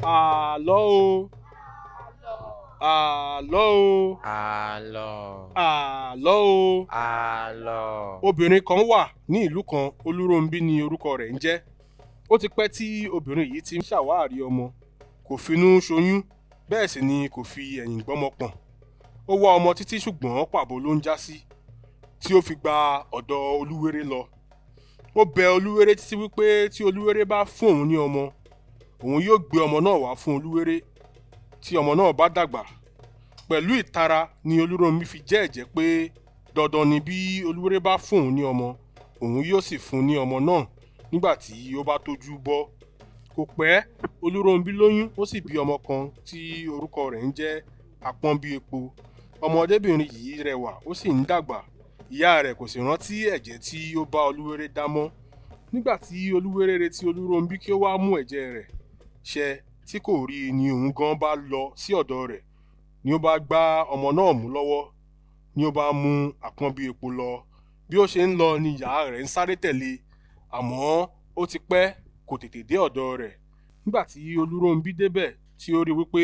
Àlọ́ o. Àlọ́ o. Àlọ́. Àlọ́ o. Àlọ́. Obìnrin kan wà ní ìlú kan, Olúrónbí ni orúkọ rẹ̀ ń jẹ́. Ó ti pẹ́ tí obìnrin yìí ti ń ṣàwárí ọmọ. Kò finú ṣoyún, bẹ́ẹ̀ sì ni kò fi ẹ̀yìn gbọ́mọ pọ̀n. Ó wá ọmọ títí, ṣùgbọ́n pàbó ló ń já sí, tí ó fi gba ọ̀dọ̀ Olúwéré lọ. Ó bẹ Olúwéré títí wípé tí Olúwéré bá fún òun ní ọmọ, òun yóò gbé ọmọ náà wá fún Olúwéré tí ọmọ náà bá dàgbà. Pẹ̀lú ìtara ni Olúrónbí fi jẹ́ ẹ̀jẹ́ pé dandan ni bí Olúwéré bá fún òun ní ọmọ, òun yóò sì fún un ní ọmọ náà nígbà tí ó bá tójú bọ́. Kò pẹ́, Olúrónbí lóyún, ó sì bí ọmọ kan tí orúkọ rẹ̀ ń jẹ́ Àpọ́nbéepo. Ọmọdébìnrin yìí rẹwà, ó sì ń dàgbà. Ìyá rẹ̀ kò sì rántí ẹ̀jẹ́ tí ó bá Olúwéré dá mọ́. Nígbà tí Olúwéré retí Olúrónbí kí ó wá mú ẹ̀jẹ́ rẹ̀ ṣẹ tí kò rí i, ni òun gan bá lọ sí ọ̀dọ̀ rẹ̀, ni ó bá gbá ọmọ náà mú lọ́wọ́, ni ó bá mú Àpọ́nbéepo lọ. Bí ó ṣe ń lọ ni ìyá rẹ̀ ń sáré tẹ̀lé, àmọ́ ó ti pẹ́, kò tètè dé ọ̀dọ̀ rẹ̀. Nígbà tí Olúrónbí débẹ̀, tí ó rí wípé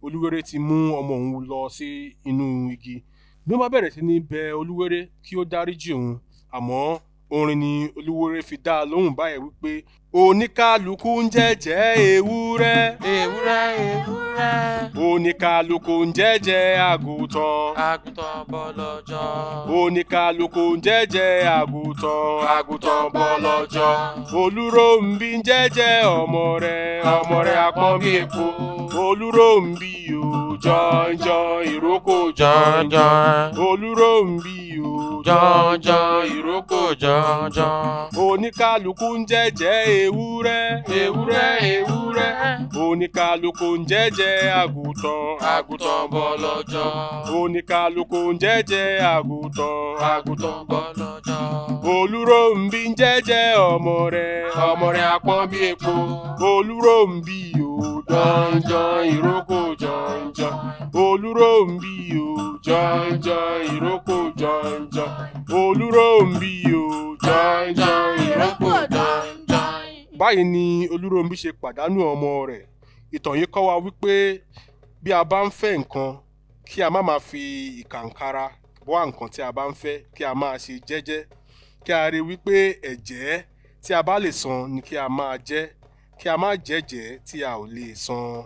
Olúwéré ti mú ọmọ òun lọ sí inú igi, ni ó bá bẹ̀rẹ̀ sí ní bẹ Olúwéré kí ó dáríjì òun. Àmọ́ orin ni Olúwéré fi dá a lóhùn báyìí wípé oníkálukú ń jẹ́jẹ́ ewúrẹ́. Ewúrẹ́, ewúrẹ́. Oníkálukú ń jẹ́jẹ́ àgùntàn. Àgùntàn bọ́ lọ́jọ́. Oníkálukú ń jẹ́jẹ́ àgùntàn, àgùntàn bọ́ lọ́jọ́. Olúrónbí ń jẹ́jẹ́ ọmọ rẹ̀, ọmọ rẹ̀ Àpọ́nbéepo. Olúrónbí o, jọ̀njọ̀n ìrókò jọ̀njọ̀n. Jọ̀njọ̀n. Olúrónbí o, jọ̀njọ̀n ìrókò jọ̀njọ̀n. Oníkálukú ń jẹ́jẹ́ ewúrẹ́, ewúrẹ́, ewúrẹ́. Oníkálukú ń jẹ́jẹ́ àgùntàn, Àgùntàn bọ́ lọ́jọ́. Oníkálukú ń jẹ́jẹ́ àgùntàn, àgùntàn bọ́ lọ́jọ́. Olúrónbí ń jẹ́jẹ́ ọmọ rẹ̀, ọmọ rẹ̀ Àpọ́nbéepo. Olúrónbí o, jọ̀njọ̀n ìrókò jọ̀njọ̀n. Olúrónbí o, jọ̀njọ̀n ìrókò jọ̀njọ̀n. Olúrónbí o, jọ̀njọ̀n ìrókò jọ̀njọ̀n. Báyìí ni Olúrónbí ṣe pàdánù ọmọ rẹ̀. Ìtàn yìí kọ́ wa wípé bí a bá ń fẹ́ nǹkan, kí a má máa fi ìkànkara wá nǹkan tí a bá ń fẹ́, kí a máa ṣe jẹ́jẹ́, kí a rí wípé ẹ̀jẹ́ tí a bá lè san ni kí a máa jẹ́, kí a má jẹ́jẹ́ tí a ò lè san.